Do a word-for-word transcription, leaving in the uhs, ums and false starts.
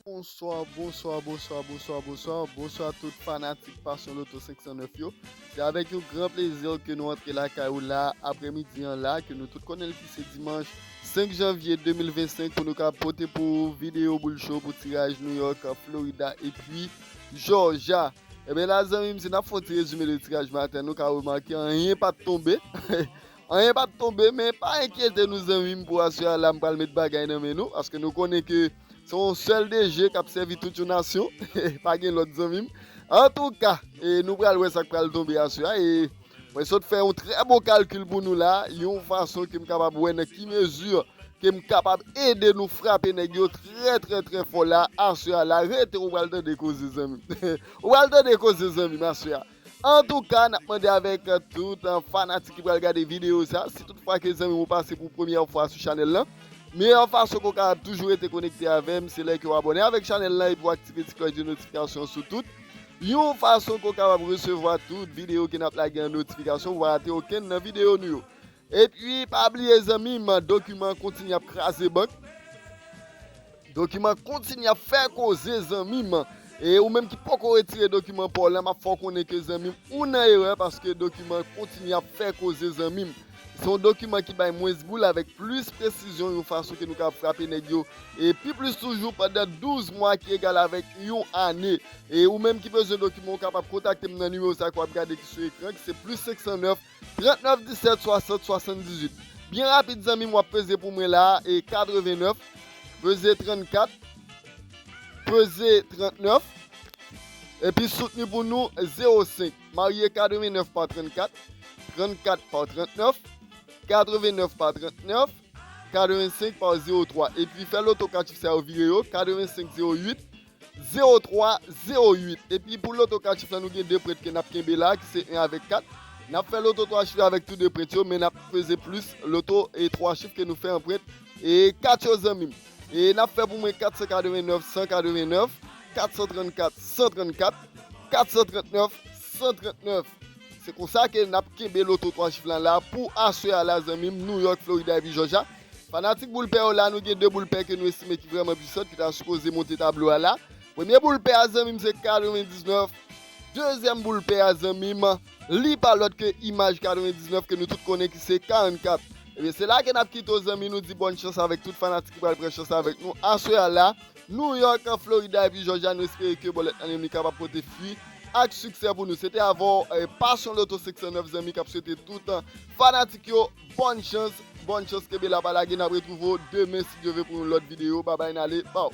Bonswa, bonswa, bonswa, bonswa, bonswa. Bonswa tout fanatik Passion Lotto senk san nèf yo. Se avèk yon gran plezi ke nou antre lakay ou la, aprèmidi an la, ke nou tout konnen l ki se dimanch senk janvye de mil vennsenk, pou nou ka pote pou ou videyo boul cho pou tiraj New York, Florida, epi Georgia. Ebyen la, zanmi m, si n ap fè yon ti rezime de tiraj maten, nou ka remake anyen pa t tonbe. Anyen pa t tonbe, men pa enkyete nou, zanmi m, pou aswè a la, m pral met bagay nan men nou, paske nou konnen ke se yon sèl D J k ap sèvi tout yon nasyon. Pa gen lòt, zanmi m. Antouka, e nou pral wè sa k pral tonbe aswè a, e mwen sot fè yon trè bon kalkil pou nou la, yon fason ke m kapab wè nan ki mezi ke m kapab ede nou frape nèg yo trè, trè, trè fò la, aswè a la. Rete, ou pral tande koze, zanmi m. Ou pral tande koze, zanmi m, aswè a. Antouka, n ap mande avèk tout fanatik ki pral gade videyo sa, si toutfwa ke, zanmi m, ou pase pou premyè fwa sou chanèl lan, meyè fason ke w kapab toujou rete konekte avè m, se lè ke w abòne avèk chanèl lan epi w aktive ti klòch de notifikasyon sou tout yon fason ke w kapab resevwa tout videyo ke n ap lage an notifikasyon, pou w pa rate okenn nan videyo nou yo. Epi, pa bliye, zanmi m, dokiman kontinye ap kraze bank. Dokiman kontinye ap fè koze, zanmi m. E ou menm ki poko retire dokiman pa w lan, m ap fè w konnen ke, zanmi m, ou nan erè, paske dokiman kontinye ap fè koze, zanmi m. Se yon dokiman ki bay mwens boul avèk plis presizyon, yon fason ke nou kapab frape nèg yo, e pi plis toujou pandan douz mwa, ki egal avèk yon ane. E ou menm ki bezwen dokiman, ou kapab kontakte m nan nimewo sa ke w ap gade ki sou ekran, ki se plis senk san nèf, trant nèf disèt swasant swasanndizuit. Byen rapid, zanmi m, w ap peze pou mwen la, e katreven nèf, peze trannkat, peze trant nèf, epi soutni pou nou zewo senk. Marye katreven nèf pa trannkat, trannkat pa trant nèf, katreven nèf pa trant nèf, katreven senk pa zewo twa. Epi fè loto kat chif sa yo vire yo, katreven senk zewo uit, zewo twa zewo uit. Epi pou loto kat chif la, nou gen de prèt ke n ap kenbe la, ki se en avèk kat. N ap fè loto twa chif la avèk tou de prèt yo, men n ap peze plis loto e twa chif ke nou fè an prèt e kat yo, zanmi m. E n ap fè pou mwen kat san katreven nèf san katreven nèf, kat san trannkat san trannkat, kat san trant nèf san trant nèf. Se konsa ke n ap kenbe loto twa chif lan la pou aswè a la, zanmi m, New York, Florida epi Georgia. Fanatik boul pè yo la, nou gen de boul pè ke nou estime ki vrèman pwisan, ki ta sipoze monte tablo a la. Premye boul pè a, zanmi m, se katreven diznèf. Dezyèm boul pè a, zanmi m, li pa lòt ke imaj katreven diznèf ke nou tout konnen ki se karannkat. Ebyen, se la ke n ap kite w, zanmi, nou di bòn chans avèk tout fanatik ki pral pran chans avèk nou aswè a la. New York, Florida epi Georgia, nou espere ke bòlèt lan li menm li kapab pote fwi ak siksè pou nou. Se te avè w, eh, Passion Lotto senk san nèf, zanmi, k ap swete tout, eh, fanatik yo bòn chans, bòn chans, kenbe la, pa lage, n ap retwouve w demen, si Dye vle, pou yon lòt videyo. Babay, n ale, baw.